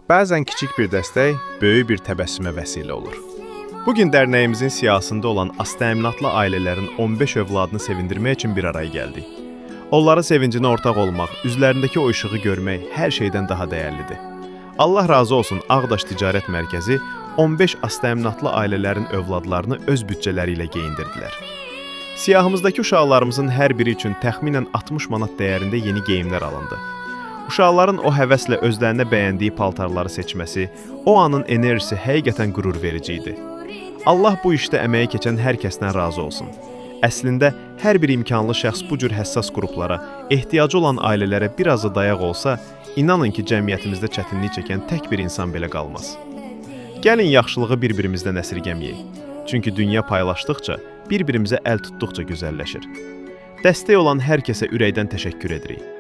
Bəzən kiçik bir dəstək böyük bir təbəssümə vəsilə olur. Bu gün dərnəyimizin siyahısında olan az təminatlı ailələrin 15 övladını sevindirmək üçün bir araya gəldik. Onların sevincinə ortaq olmaq, üzlərindəki o işığı görmək hər şeydən daha dəyərlidir. Allah razı olsun, Ağdaş Ticarət Mərkəzi 15 az təminatlı ailələrin övladlarını öz büdcələri ilə geyindirdilər. Siyahımızdakı uşaqlarımızın hər biri üçün təxminən 60 manat dəyərində yeni geyimlər alındı. Uşaqların o həvəslə özlərinə bəyəndiyi paltarları seçməsi, o anın enerjisi həqiqətən qürur verici idi. Allah bu işdə əməyi keçən hər kəsdən razı olsun. Əslində, hər bir imkanlı şəxs bu cür həssas qruplara, ehtiyacı olan ailələrə bir azı dayaq olsa, inanın ki, cəmiyyətimizdə çətinlik çəkən tək bir insan belə qalmaz. Gəlin yaxşılığı bir-birimizdən əsirgəməyək. Çünki dünya paylaşdıqca, bir-birimizə əl tutduqca gözəlləşir. Dəstək olan hər kəsə ürəkdən təşəkkür edirik.